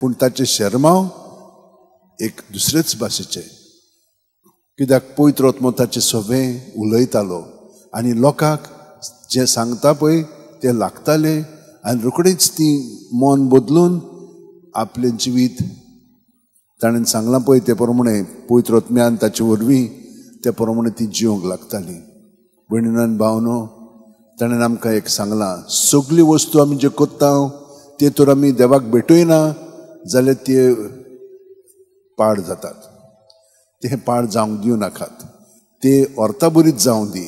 पूण ताचें शेरमांव एक दुसरेच भाशेचें. कित्याक पवित्र आत्मो ताचें सगळें उलयतालो आनी लोकांक जें सांगता पळय तें लागतालें आनी रोखडीच ती मन बदलून आपलें जिवीत ताणें सांगलां पळय ते प्रमाणे पवित्र आत्म्यान ताचे वरवीं ते प्रमाणे ती जिवंक लागताली. भयणीन भावनो, ताणें आमकां एक सांगलां, सगळी वस्तू आमी ज्यो करता ते तर आमी देवाक भेटयना जाल्यार ते पाड जातात. ते पाड जावंक दिवं नाकात, ते अर्था बरीत जावं दी.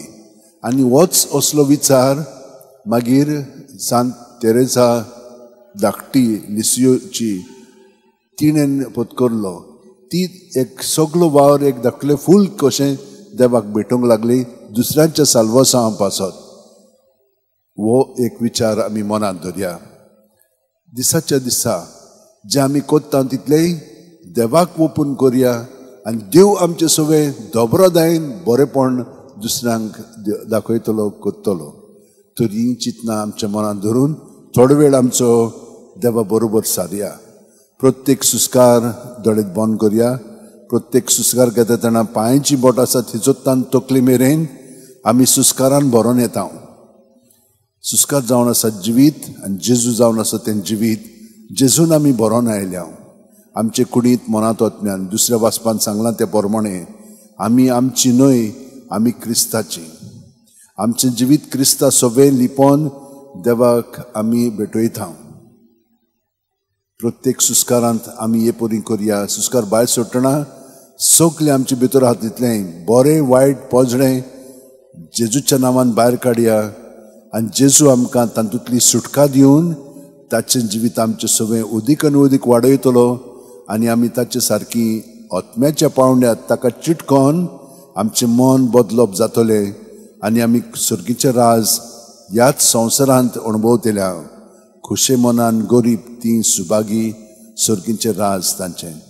आनी होच असलो विचार मागीर सांत तेरेजा धाकटी लिसियोची तिणें पत्करलो. ती एक सगलो वावर एक धाकलें फूल कशें देवाक भेटूंक लागली दुसऱ्यांच्या साल्वासांव पासत. हो एक विचार आमी मनांत धरया. दिसाच्या दिसा जें आमी करता तितलेंय देवाक ओपून करया आनी देव आमचे सगळें दोबरादायन बरेपण दुसऱ्यांक दाखयतलो करतलो. तर ही चिंतना आमच्या मनांत धरून थोडो वेळ आमचो देवा बरोबर सारया. प्रत्येक सुस्कार दोळेत बंद करया. प्रत्येक सुस्कार घेता तेन्ना पांयांची बोट आसा थिचोत्तान तकली मेरेन आमी सुस्कारान भरोन येता. सुस्कार जावन आसा जिवीत आनी जेजू जावन आसा तें जिवीत. जेजून आमी भरोन आयल्या आमचे कुडींत मनांत आत्म्यान. दुसऱ्या वाचपान सांगलां ते प्रमाणे आमी आमची न्हय, आमी क्रिस्ताची. आमचें जिवीत क्रिस्ता सगळें लिपोन देवाक आमी भेटयता. प्रत्येक सुस्कारांत आमी हे परी करया. सुस्कार भायर सोडटना सगळें आमचे भितर आहा तितलें बरें वायट पोजडें जेजूच्या नांवान भायर काडया आनी जेजू आमकां तातूंतली सुटका दिवन ताचें जिवीत आमचें सगळें अदीक आनी अदीक वाडयतलो आनी आमी ताचे सारकी आत्म्याच्या पावंड्यार ताका चिटकोन आमचें मन बदलप जातलें आनी आमी सर्गीचें राज ह्याच संवसारांत अणभवतल्या. खुशे मनान गरीब ती सुभागी, सर्गीचें राज तांचें.